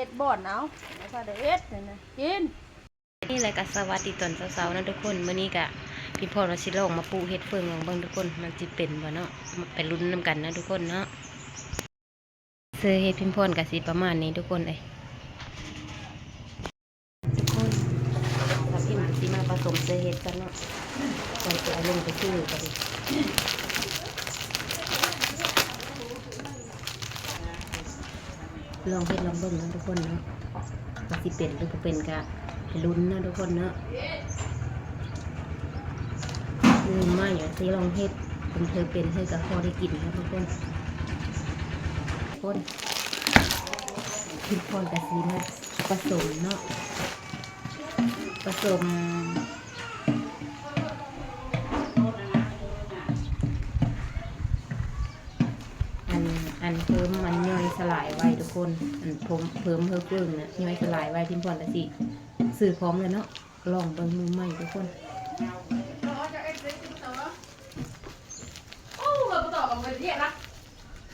ເຮັດບ່ອນເອົາ ແລ້ວກໍໄດ້ເຮັດນັ້ນນະ ກິນ. ນີ້ແຫຼະ ກໍສະຫວັດດີຕອນເຊົ້າໆເນາະທຸກຄົນ. ມື້ນີ້ກໍພິມພອນວ່າຊິລອງມາປູກເຫັດເຜິ້ງລອງເບິ່ງທຸກຄົນ ມັນຊິເປັນບໍ່ເນາະ. ມາໄປລຸ້ນນຳກັນເນາະທຸກຄົນເນາະ. ເຊື້ອເຫັດພິມພອນກໍຊິປະມານນີ້ທຸກຄົນເອີຍ. ທຸກຄົນ ຖ້າພິມຊິມາປະສົມເຊື້ອເຫັດກັນເນາະ ກ່ອນຊິເອົາລົງໄປຊື້ກັນ. ລອງເຮັດລອງເບິ່ງເນາະທຸກຄົນເນາະ ວ່າຊິເປັນຫຼືບໍ່ເປັນກະໄປລຸ້ນເນາະທຸກຄົນເນາະ. ມືໃໝ່ວ່າຊິລອງເຮັດ ເພິ່ນເຄີຍເປັນເທື່ອກະພໍໄດ້ກິນເນາະທຸກຄົນ. ຄົນ ທຸກຄົນກະຊິມາປະສົມເນາະ ປະສົມ ອັນ ອັນເພີ່ມມັນຍ່ອຍສະຫຼາຍໄວທຸກຄົນ ອັນເພີ່ມ ເພີ່ມເຮີເກິ່ງນະ ຍ່ອຍສະຫຼາຍໄວ. ພິມພອນກະຊິຊື້ພ້ອມແລ້ວເນາະ ລອງເບິ່ງ ມືໃໝ່ທຸກຄົນ. ໂອ້ ເຮົາບໍ່ຕອບ ເອົາໄປເຮັດລະ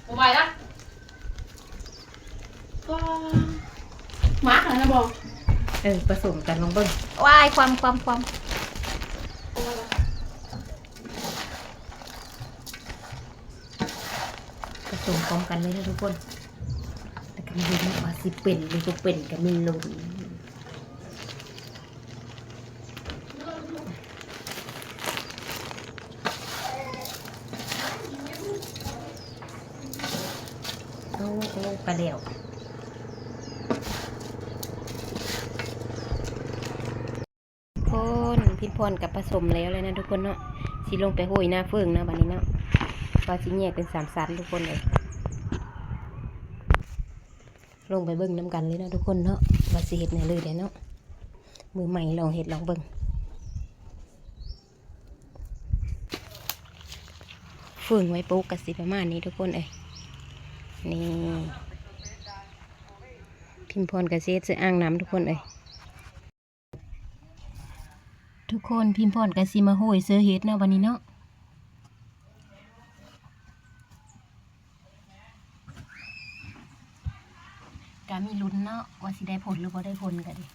ບໍ່ໄຫວລະ ກໍ ໝາກຫັ້ນນະບໍ່ ເອີ ປະສົມກັນລອງເບິ່ງ. ວ້າຍ ຄວາມ ຄວາມ ຄວາມ. ປະສົມພ້ອມກັນເລີຍນະທຸກຄົນ ແລ້ວກໍມາເບິ່ງວ່າຊິເປັນຫຼືບໍ່ເປັນ ກໍມີລຸ້ນ. ໂອ້ ໂອ້ ໄປແລ້ວ. ຄົນ ພິມພອນກໍປະສົມແລ້ວແລ້ວນະທຸກຄົນເນາະ ຊິລົງໄປໂຫຍໜ້າເຝີງເນາະ ບາດນີ້ເນາະ ວ່າຊິແຍກເປັນສາມຊັ້ນທຸກຄົນເອີຍ. ລົງໄປເບິ່ງນຳກັນເລີຍເນາະທຸກຄົນເນາະ ວ່າຊິເຮັດແນວເລີຍເດ້ເນາະ. ມືໃໝ່ລອງເຮັດລອງເບິ່ງ. ເຝີງໄວ້ປຸກກໍຊິປະມານນີ້ທຸກຄົນເອີຍ. ນີ້ ພິມພອນກໍຊິເຮັດໃສ່ອ່າງນ້ຳທຸກຄົນເອີຍ. ທຸກຄົນ ພິມພອນກໍຊິມາໂຫຍເຊື້ອເຫັດເນາະ ບາດນີ້ເນາະ. ກະມີລຸ້ນເນາະ ວ່າຊິໄດ້ຜົນຫຼືບໍ່ໄດ້ຜົນກະດີ.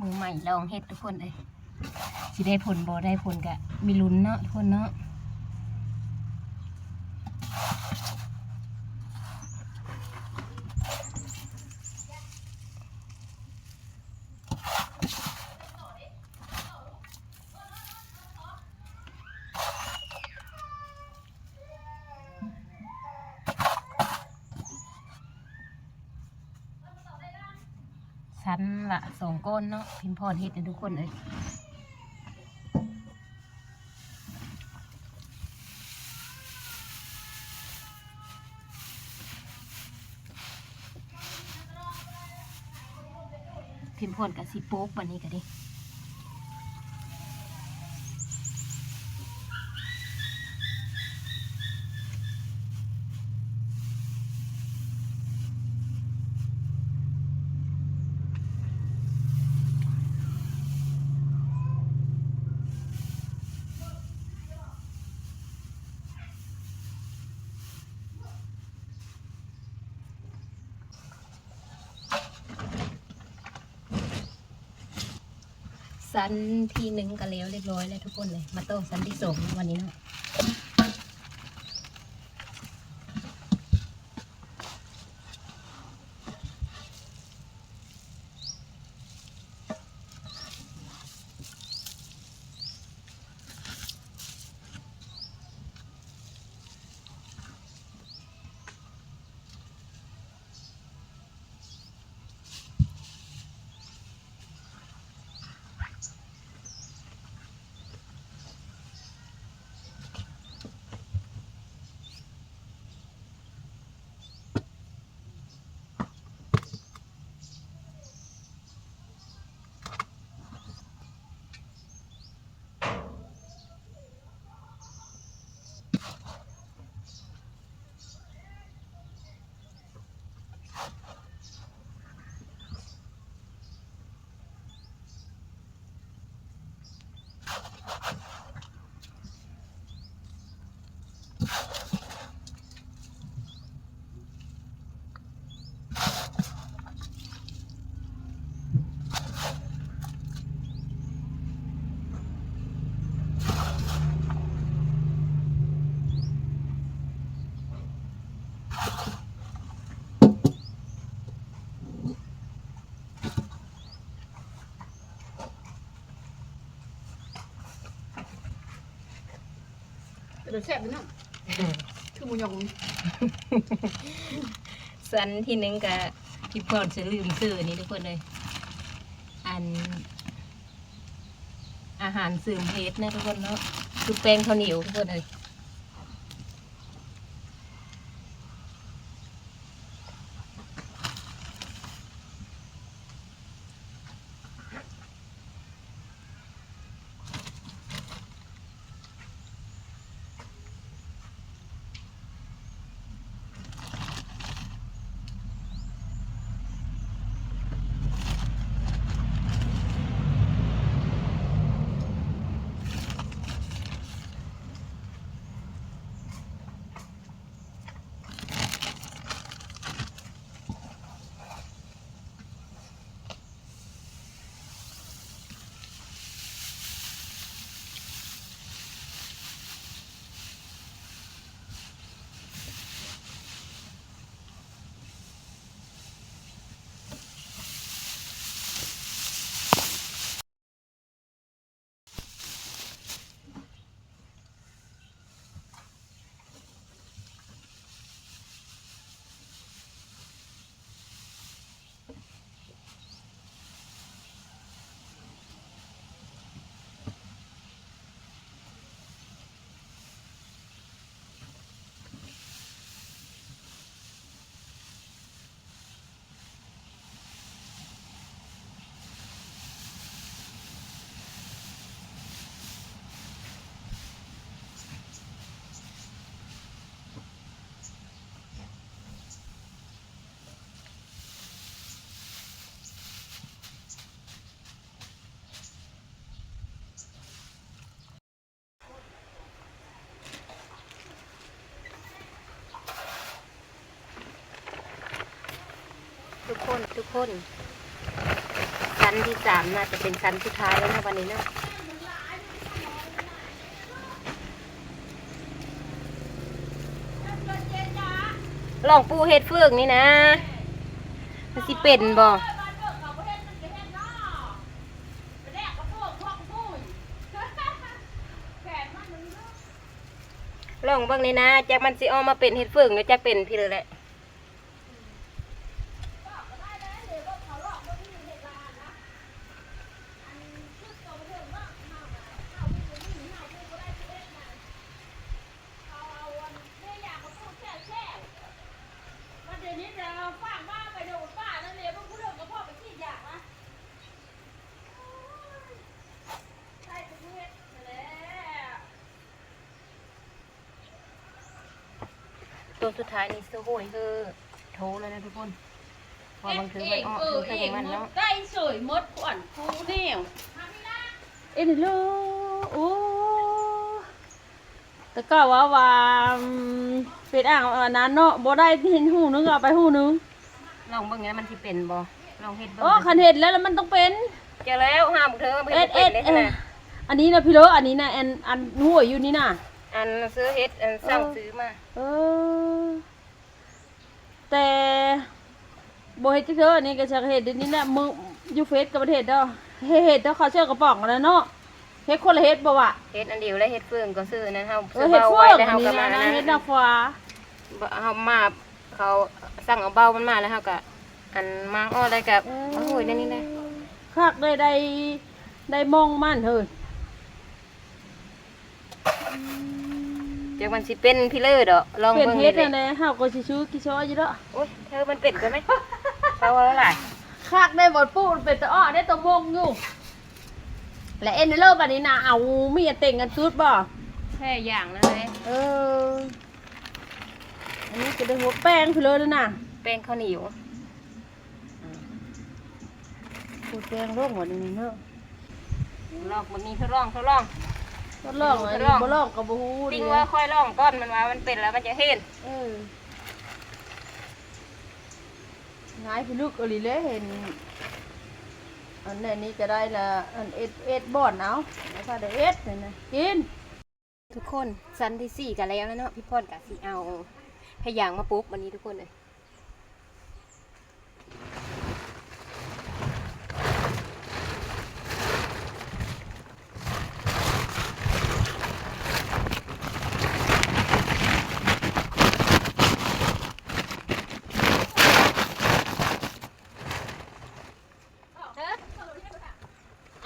ມືໃໝ່ລອງເຮັດທຸກຄົນເອີຍ ຊິໄດ້ຜົນບໍ່ໄດ້ຜົນກະມີລຸ້ນເນາະທຸກຄົນເນາະ. ຊັ້ນລະສອງກ້ອນເນາະ ພິມພອນເຮັດໃຫ້ທຸກຄົນເອີຍ. ພິມພອນກະຊິໂປກບາດນີ້ກະດີ. ຊັ້ນທີໜຶ່ງກໍແລ້ວລຽບຮ້ອຍແລ້ວທຸກຄົນເອີຍ ມາຕໍ່ຊັ້ນທີສອງວັນນີ້ເນາະ. ເ ເປັນຕາແຊບເດ້ເນາະ ຄືໝູຢອງ. ສັນທີໜຶ່ງກະ ພີ່ພອນຊິລືມຊື້ນີ້ທຸກຄົນເອີຍ ອັນ ອາຫານເສີມເພດນະທຸກຄົນເນາະ ຄືແປ້ງເຂົ້າໜຽວທຸກຄົນເອີຍ. ທຸກຄົນ ທຸກຄົນ ຊັ້ນທີສາມໜ້າຈະເປັນຊັ້ນສຸດທ້າຍແລ້ວເນາະ ບາດນີ້ເນາະ. ລອງປູເຮັດເຝີງນີ້ນະ ມັນຊິເປັນບໍ່? ລອງເບິ່ງນີ້ນະ ຈັກມັນຊິອອກມາເປັນເຫັດເຝີງ ຫຼືຈັກເປັນພີເລີແຫຼະ. ໂຕສຸດທ້າຍນີ້ ສະໂຫຍເຮີໂທແລ້ວນະທຸກຄົນ ເພາະວ່າບາງເທື່ອມັນອອກ ເຮັດເອງ ບາງເທື່ອມັນເນາະ ໄດ້ເສີຍໝົດ ຂວັນຄູແນວ ເອັນໂລ ໂອ້ ແຕ່ເກົ່າວ່າ ວ່າ ເປັນອ່າງອັນນັ້ນເນາະ ບໍ່ໄດ້ເຫັນຫູໜຶ່ງ ເອົາໄປຫູໜຶ່ງ. ລອງເບິ່ງແດ່ ມັນຊິເປັນບໍ່? ລອງເຮັດເບິ່ງ. ໂອ້ ຄັນເຮັດແລ້ວ ແລ້ວມັນຕ້ອງເປັນ. ຈະແລ້ວ ຫ້າມເທື່ອ ເຮັດບໍ່ເປັນເດ້ນະ. ອັນນີ້ນະ ພີ່ເລີ ອັນນີ້ນະ ອັນ ອັນຫ້ວຍຢູ່ນີ້ນະ ອັນຊື້ເຮັດ ອັນສັ່ງຊື້ມາ. ເອີ ແຕ່ບໍ່ເຮັດຈັກເທື່ອ ອັນນີ້ກໍຊິເຮັດດຽວນີ້ແຫຼະ. ມື້ຢູ່ເຟສກໍບໍ່ໄດ້ເຮັດດອກ ເຮັດ ເຮັດແຕ່ເຂົ້າໃສ່ກະປ໋ອງຫັ້ນນະເນາະ. ເຮັດຄົນລະເຮັດບໍ່ວະ? ເຮັດອັນດຽວແຫຼະ ເຮັດເຟີງກໍຊື້ນັ້ນ ເຮົາ ເອີ ຊື້ເບົາໄວ້ແລ້ວເຮົາກໍມາອັນນັ້ນ ເຮັດນາງຟ້າ ເຮົາມາ ເຂົາສັ່ງເອົາເບົາມັນມາແລ້ວ ເຮົາກໍອັນມາງອອກ ແລ້ວກໍ ເອີ ໂອ້ຍ ແນວນີ້ແຫຼະ ຄັກເລີຍ ໄດ້ ໄດ້ມອງມັນເຮີ້ຍ. ຈັກມັນຊິເປັນພີເລີດອກ ລອງເບິ່ງ. ເປັນເຮັດແນວໃດ ເຮົາກໍຊິຊື້ກິຊອຢູ່ດອກ. ໂອ້ຍ ເທີມັນເປັນກໍແມ່ນ ເຂົາເວົ້າຫຼາຍ. ຄັກໄດ້ບໍ່ປູ ເປັນຕາອ້ອໄດ້ຕົວມົງຢູ່ ແລະເອັນເລີບາດນີ້ນະ ເອົາມີອັນເຕັງອັນຕຸດບໍ່? ແຜ່ຢ່າງນັ້ນເລີຍ. ເອີ ອັນນີ້ກໍໄດ້ຫົວແປ້ງພີເລີນະ ແປ້ງເຂົ້າໜຽວ. ອືມ ປູແປ້ງລົງບາດນີ້ເນາະ. ລອງບາດນີ້ ທົດລອງ ທົດລອງ ທົດລອງ ອັນນີ້ບໍ່ລອງກໍບໍ່ຮູ້. ຕິງວ່າຄ່ອຍລອງກ່ອນ ມັນວ່າມັນເປັນແລ້ວມັນຈະເຫັນ. ເອີ ງ່າຍພິລຶກອີ່ຫຼີເລີຍ ເຫັນອັນນັ້ນນີ້ກໍໄດ້ລະ ອັນເອັດ ເອັດບ່ອນເອົາ ແລ້ວກໍໄດ້ເອັດນີ້ນະ ກິນ. ທຸກຄົນ ຊັ້ນທີສີ່ກໍແລ້ວແລ້ວເນາະ ພີ່ພອນກໍຊິເອົາພະຍາງມາປຸກບາດນີ້ທຸກຄົນເອີຍ. ເ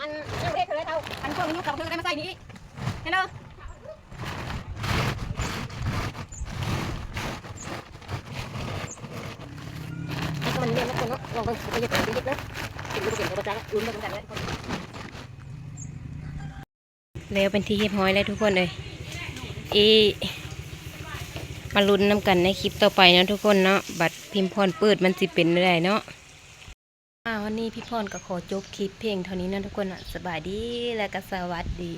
ອັນຍັງບໍ່ເຮັດເທື່ອເລີຍເຖົ້າ ອັນພວກນີ້ຍັງເຂົ້າເທື່ອໄດ້ມາໃສ່ນີ້ອີກ ເຫັນເດີ. ມັນແມ່ນເນາະ ທຸກຄົນເນາະ ລອງເບິ່ງ ເຂົາເຈົ້າເຮັດ ເຂົາເຈົ້າເຮັດເນາະ ເປັນຫຼືບໍ່ເປັນ ກໍບໍ່ຈັກ ລຸ້ນເບິ່ງນຳກັນເດີ ທຸກຄົນ. ແລ້ວເປັນທີ່ຮຽບຮ້ອຍແລ້ວທຸກຄົນເອີຍ ເອ ມາລຸ້ນນຳກັນໃນຄລິບຕໍ່ໄປເນາະທຸກຄົນເນາະ ບັດພິມພອນເປີດມັນຊິເປັນແນວໃດເນາະ. ອ່າ ວັນນີ້ພິມພອນກໍຂໍຈົບຄລິບພຽງເທົ່ານີ້ເນາະທຸກຄົນເນາະ ສະບາຍດີ ແລະກໍສະຫວັດດີ.